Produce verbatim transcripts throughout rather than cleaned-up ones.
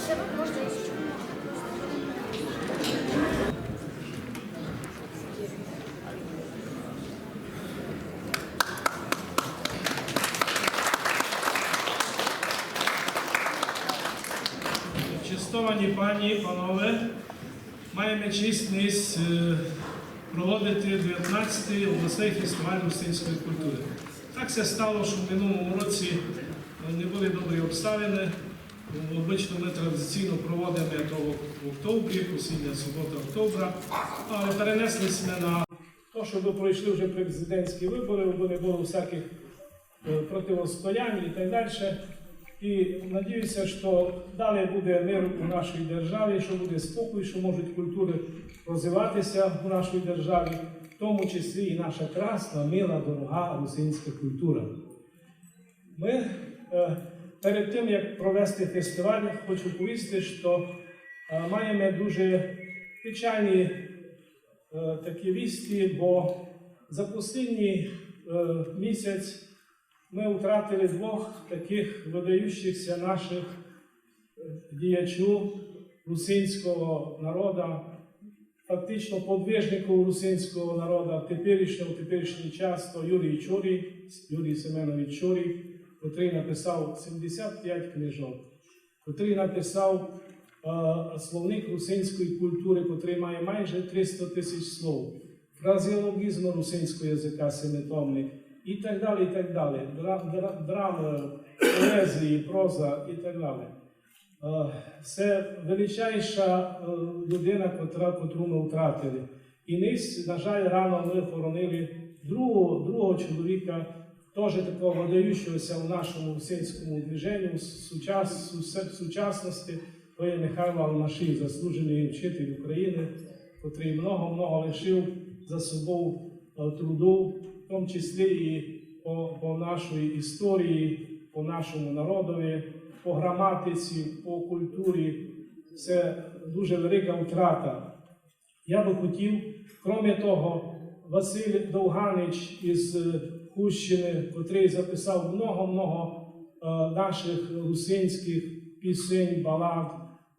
Честовані пані, панове, маєме честь днесь, е, проводити девятнадцятый обласный фестиваль русинської культуры. Так ся стало, што в минулому році, е, не были добрі обставины. Обычно мы традиційно проводиме то в октябрі, последня субота октября, але перенесли сьме на то, што пройшли вже президентські выборы, абы не было всякых, е, противостоянь і так дальше. І надію ся, што далі буде мир у нашій державі, што буде спокій, што можуть культуры розвивати ся у нашій державі, в тому числі і наша красна, мила, дорога русинська культура. Мы, е, перед тым, як провести фестиваль, хочу повісти, што, е, маєме дуже печальні, е, такі вісті, бо за послідній, е, місяць мы втратили двох такых выдающихся наших діячів русинського народа, фактично подвижників русинського народа в теперішньому, в теперішній час, то Юрій Чорій, Юрій Семенович Чорій, котрый написав сімдесят пять книжок, котрый написав, е, словник русинської культуры, котрый має майже триста тисяч слов, фразеологізмы русинського языка, семитомник, і так далі, і так далі. Дра-, дра-, драмы, поезії, проза і так далі. Е, се величайша, е, людина, котра, котру мы втратили. І днесь, на жаль, рано мы хоронили другого, другого чоловіка, тоже такого выдающогося в нашому русинському движенню, в сучас-, в су-, в сучасности, то є Михайло Алмашій, заслуженый вчитель Україны, котрый много-много лишив за собов, е, труду, в тому числі і по, по нашій історії, по нашому народові, по граматиці, по культурі. Се дуже велика втрата. Я бы хотів, кроме того, Василь Довганич із, е, Хущины, котрый записав много-много, е, наших русинськых пісень, балад,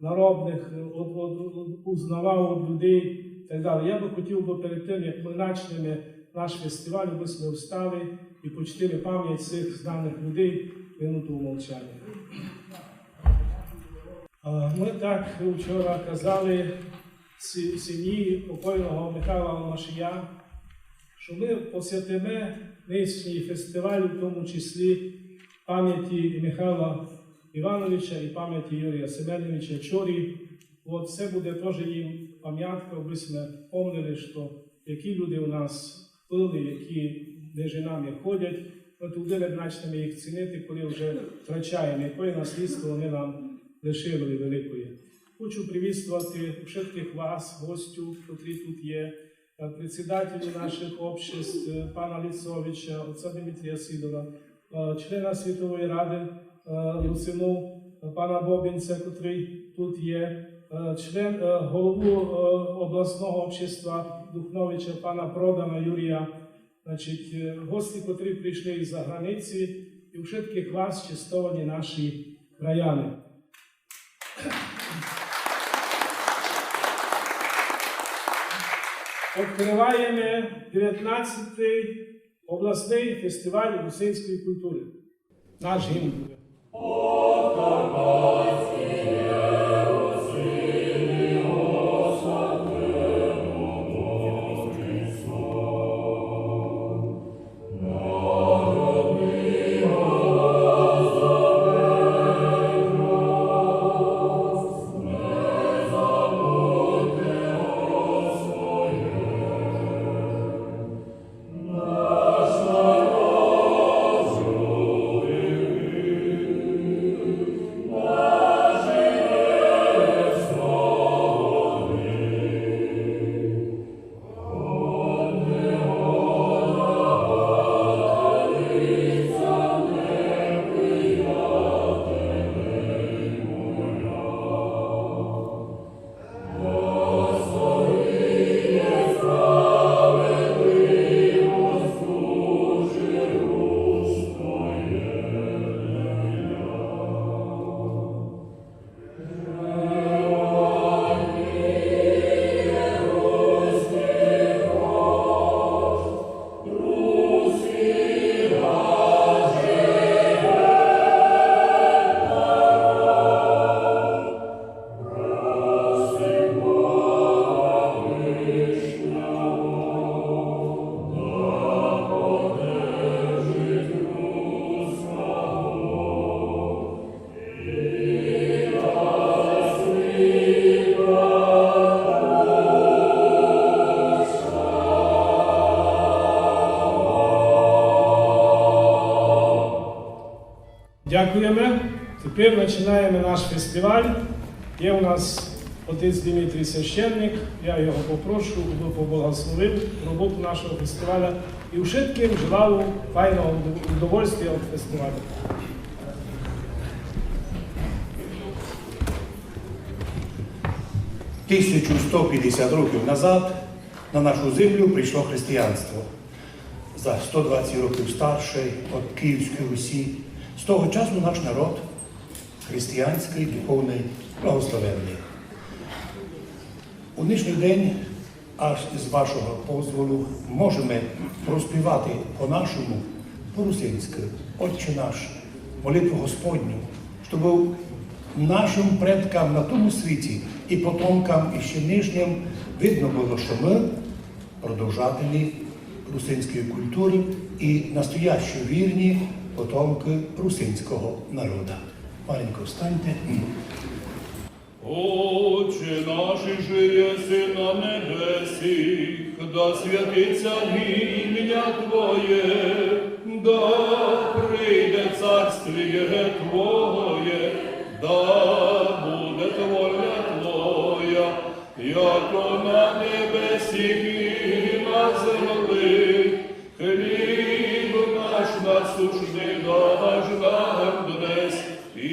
народных, е, од, од, од, узнавав од людей і так далі. Я бы хотів бы перед тым, як мы начнеме наш фестиваль, абы сьме встали і почтили память сих знаных людей минуту мовчаня. А, мы так учора казали сі-, сім'ї покойного Михайла Алмашія, што мы посвятиме нынішній фестиваль, в тому числі памяти і Михайла Івановича, і памяти Юрія Семеновича Чорі. От се буде тоже їм памятка, абы сьме помнили, што які люди у нас были, які межи нами ходять, мы тогды начнеме їх цінити, коли вже втрачаєме, якоє наслідство они нам лишили великоє. Хочу привітовати вшыткых вас, гостю, котрі тут є, е, председателів наших обществ, е, пана Ліцовича, отця Димитрія Сидора, е, члена Світової рады, е, русинув, е, пана Бобинця, котрый тут є, е, член, е, голову, е, обласного общества Духновича, пана Продана Юрія, значить, е, гості, котрі прийшли із-за границі, і вшыткых вас, честовані наші краяни. Відкрываєме девятнадцятый обласный фестиваль русинської культуры. Наш гімн. Дякуєме. Тепер починаєме наш фестиваль. Є у нас отець Димитрій священник. Я його попрошу, аби поблагословив роботу нашого фестиваля. І вшыткым желаю файного удовольствия від фестивалю. Тисячу сто пятдесят років назад на нашу землю прийшло християнство. За сто двадцять років старше від Київської Русі. З того часу наш народ християнськый, духовный, благословенный. У нынішній день, аж з вашого позволу, можеме проспівати по-нашому, по-русинськы, Отче наш, молитву Господню, щоб нашым предкам на тому світі і потомкам, і ще нынішнім видно было, што мы продовжателі русинської культуры і настоящі вірні потомкы русинського народа. Маленько встаньте. Отче наш, иже єси на небесі, да святиться имя Твоє, да прийде царствіє Твоє, да буде воля Твоя, яко на небесі, и на земли. Хліб наш насущный даж нам днесь, и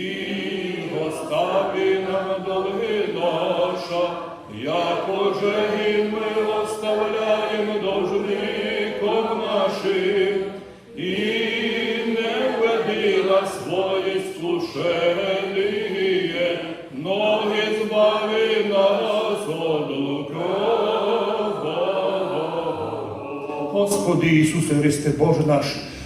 остави нам долги наша, якоже и мы оставляєме должником нашим, и не введи нас во искушение, но избави нас от лукавого. Господи Ісусе Христе, Боже наш,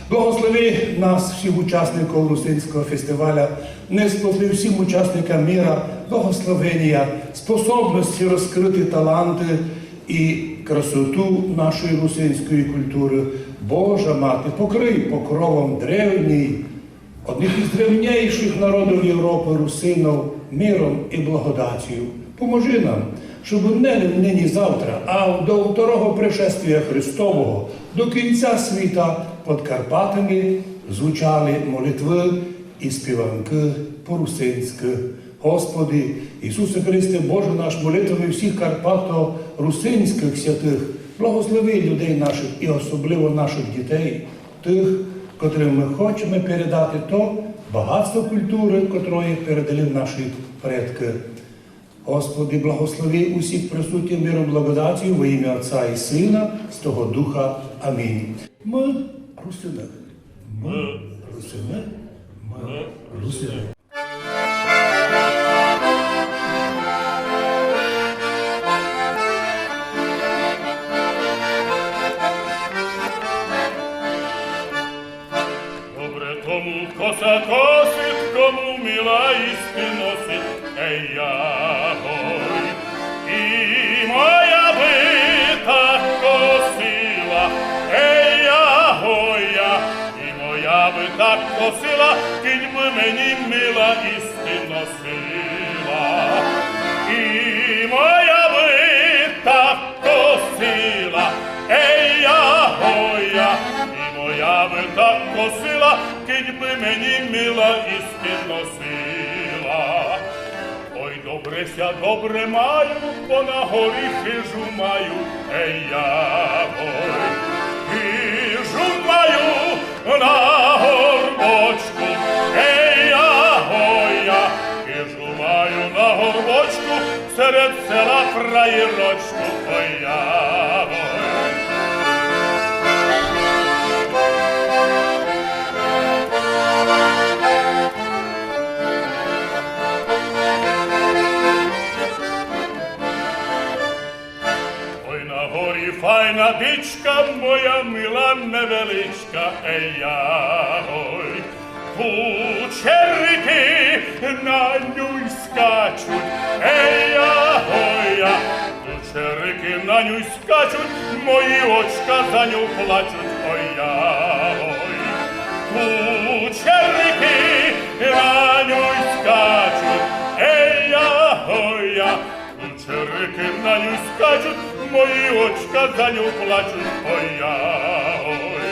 благослови нас, всіх учасників Русинського фестиваля, ниспослі всім учасникам мира благословення, способності розкрити таланти і красоту нашої русинської культури. Божа Мати, покрий покровом древній, одних із древніших народів Європи, русинів, миром і благодатью. Поможи нам, щоб не лим нині, завтра, а до второго пришествія Христового, до кінця світа під Карпатами звучали молитви і співанки по-русинськи. Господи Ісусе Христе, Боже наш, молитвами всіх карпато-русинських святих благослови людей наших і особливо наших дітей, тих, котрим ми хочемо передати то багатство культури, котроє передали наші предки. Господи, благослови усіх присутніх миром, благодатью во імя Отця і Сина, Святого Духа. Амінь. Мы русины. Мы русины. Мы русины. Добре тому, коса косит, кому мила исти носит, ей, я, гой. И моя бы так косила, ей, я, гой, я. И моя бы так косила, кидь бы мені мила исти носила. И моя бы так косила, ей, я, гой, я. И моя бы так косила, кидь бы мені мила исти носила. Ой, добре ся, добре маю, бо на горі хижу маю, ей, я, гой. Хижу маю на горбочку, ей, я, гой, я. Хижу маю на горбочку, серед села Фраєрочку, ой, я, гой. Ой, на горі файна дичка, моя мила невеличка, ей, я, гой. Ту черики на нюй скачуть, ей, я, гой, я. Ту черики на нюй скачуть, мої очка за ню плачуть, ой, я, гой. Ту черики на нюй скачуть, ей, я, гой, я. Черики на ню скачуть, мої очка за ню плачуть, ой, я, ой.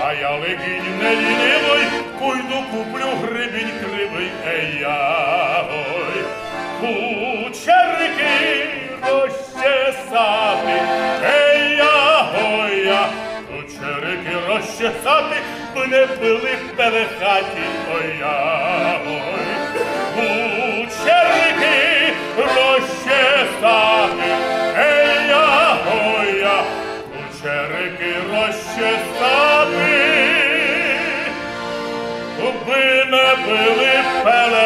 А я Легінь не лінивый, пойду куплю гребінь кривый, ей-я-гой. Кучерики розчесати, ей-я-гой-я. Кучерики розчесати, бы не были пелехаті, ой-я-гой. Кучерики розчесати, ей-я-гой-я. Кучерики розчесати, бы не были пелехаті.